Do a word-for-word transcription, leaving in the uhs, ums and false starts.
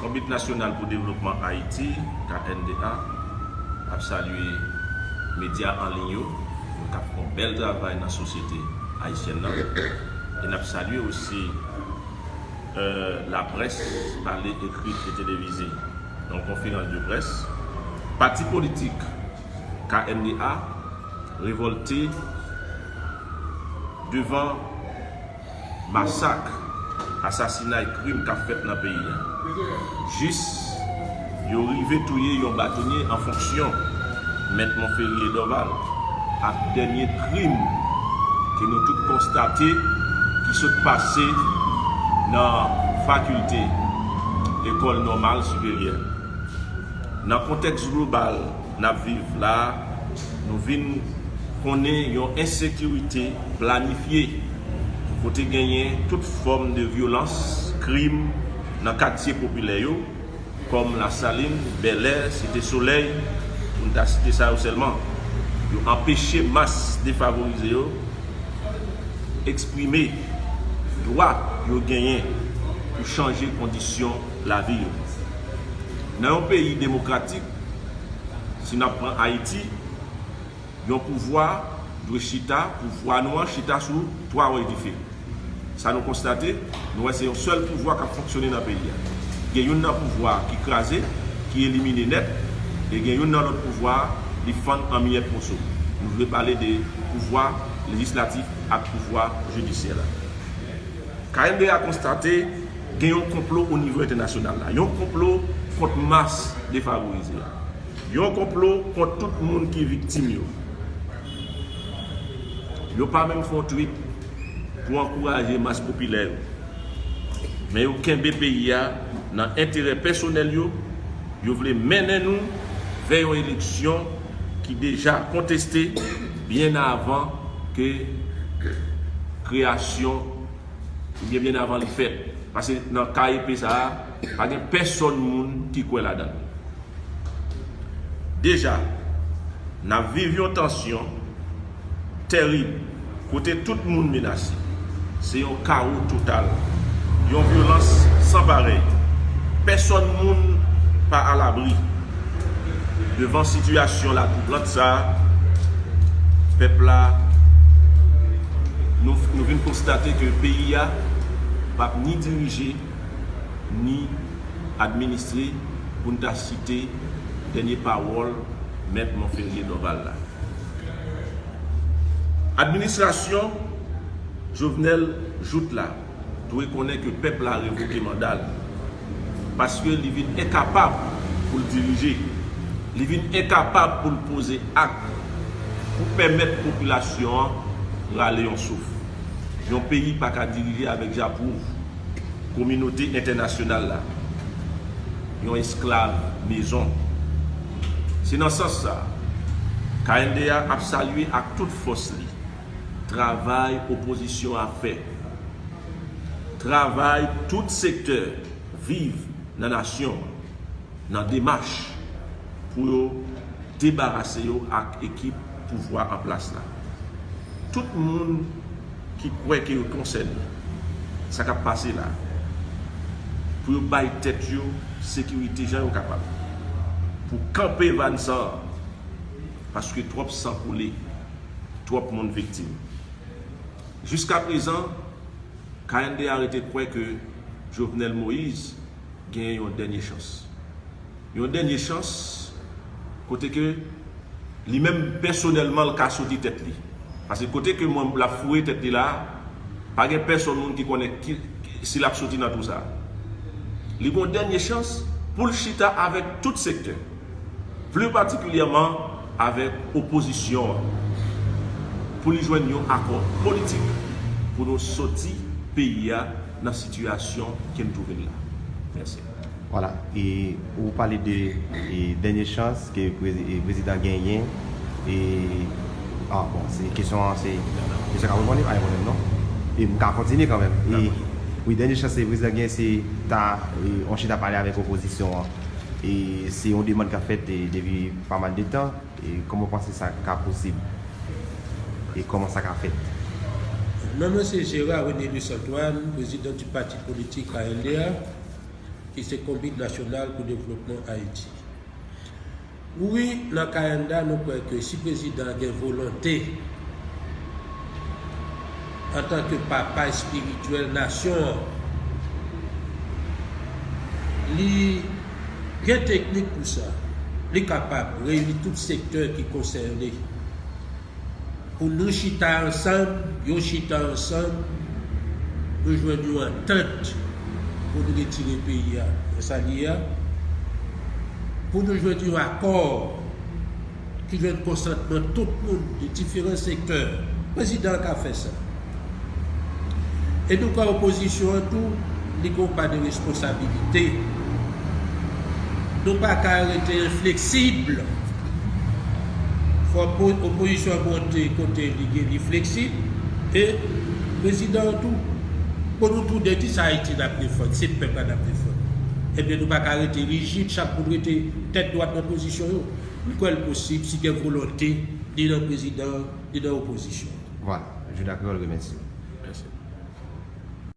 Konbit Nasyonal pou Devlopman Ayiti, K N D A, ap salye medya an liy yo, yo k ap fè yon bèl travay nan sosyete ayisyèn nan. E n ap salye osi, euh, laprès, pale, ekri e televize, yon konferans de près. Pati politik K N D A revòlte devan masak, asasinay, krim k ap fèt nan peyi a. Jis yo rive touye yon batonye an fonksyon, Mèt Monferrier Dorval, ak dènye krim ke nou tout konstate ki sot pase nan fakilte Lekòl Nòmal Siperyè. Nan kontèks global n ap viv la a, nou vin konnen yon ensekirite planifye, kote genyen tout fòm de vyolans, krim nan katye popilè yo, kòm Lasalin, Bèlè, Site Solèy, pou n ta site sa yo sèlman. Yo anpeche mas defavorize yo eksprime dwa yo genyen pou chanje kondisyon lavi yo. Nan yon peyi demokratik, si n ap pran Ayiti, yon pouvwa dwe chita, pouvwa nou an chita sou twa wòch dife. Sa nou konstate, nou wè se yon sèl pouvwa k ap fonksyone nan peyi a. Gen youn nan pouvwa ki kraze, ki elimine nèt, e gen youn nan lòt pouvwa, li fann an miyèt moso. Nou vle pale de pouvwa lejislatif ak pouvwa jidisyè la. K N D A konstate gen yon konplo o nivo entènasyonal la, yon konplo kont mas defavorize a, yon konplo kont tout moun ki viktim yo. Yo pa menm fè yon tweet pou ankouraje mas popilè yo, men yo kenbe peyi a nan enterè pèsonèl yo. Yo vle mennen nou vè yon eleksyon ki deja konteste byen avan ke kreyasyon oubyen byen avan li fèt. Paske nan K E P sa a, pa gen pèsonn moun ki kwè ladan l. Deja, n ap viv yon tansyon tèrib, kote tout moun menase. Se yon kawo total, yon vyolans san parèy. Pèsonn moun pa alabri. Devan sitiyasyon la twoublante sa a, pèp la, nou, nou vin konstate ke peyi a p ap ni dirije, ni administre, pou n ta site dènye pawòl Mèt Monferrier Dorval la. Administrasyon Jovenel jout la dwe konnen ke pèp la revoke manda l, paske li vin enkapab pou l dirije, li vin enkapab pou l poze ak pou pèmèt popilasyon an rale yon souf. Yon peyi pa ka dirije avèk japwouv kominote entènasyonal la, yon esklav mezon. Se nan sans sa a, K N D A ap salye ak tout fòs li travay opozisyon an ap fè, travay tout sektè viv nan nasyon an, nan demach pou yo debarase yo ak ekip pouvwa an plas la. Tout moun ki kwè ke yo konsène sa k ap pase la, pou yo bay tèt yo sekirite jan yo kapab, pou kanpe vag san an, paske twòp san koule, twòp moun viktim. Jiskaprezan, K N D A rete kwè ke Jovenel Moïse gen yon dènye chans. Yon dènye chans kote ke li menm pèsonèlman l ka soti tèt li. Paske kote ke mwen l ap foure tèt li la a, pa gen pèsonn moun ki konnen ki, si l ap soti nan twou sa a. Li gen yon dènye chans pou l chita avèk tout sektè, pli patikilyèman avèk opozisyon an, pou li jwenn yon akò politik pou nou soti peyi a nan sitiyasyon ke n twouve l la. Mèsi. Vwala, e ou pale de, e, dènye chans ke prezi-, e, prezidan genyen, e, a, bon, se kesyon an, se, se sa k ap reponn li, pa reponn li non. E m ka kontinye kanmenm. E, wi, dènye chans ke prezidan genyen, se ta, e, yon chita pale avèk opozisyon an. E se yon demann k ap fèt, e, depi pa mal de tan. E kòman w panse sa ka posib? E kòman sa ka fèt? Non, mwen se Gérard René Luce Antoine, président du parti politique K N D A. ki se Konbit Nasyonal pou Devlopman Ayiti. Wi, nan Kayanda, nou kwè ke si prezidan an gen volonte, antanke papa espirityèl nasyon an, li gen teknik pou sa. Li kapab reyini tout sektè ki konsène. Pou nou chita ansanm, yo chita ansanm, nou jwenn yon antant pou nou retire peyi a nan sa li ye a, pou nou jwenn yon akò ki jwenn konsantman tout moun de diferan sektè. Prezidan an ka fè sa. E nou kwè opozisyon an tou, li gen yon pa de responsabilite. Nou pa ka rete enfleksib. Fò po-, opozisyon an monte kote li gen, li fleksib. E prezidan an tou. Bon, nou tou de di sa Ayiti n ap defann, se pèp la n ap defann. Ebyen, nou pa ka rete rijid, chak moun rete tèt dwat nan pozisyon yo. M kwè l posib, si gen volonte, ni nan prezidan, ni nan opozisyon. Vwala, Juda Kreyòl remèsye w.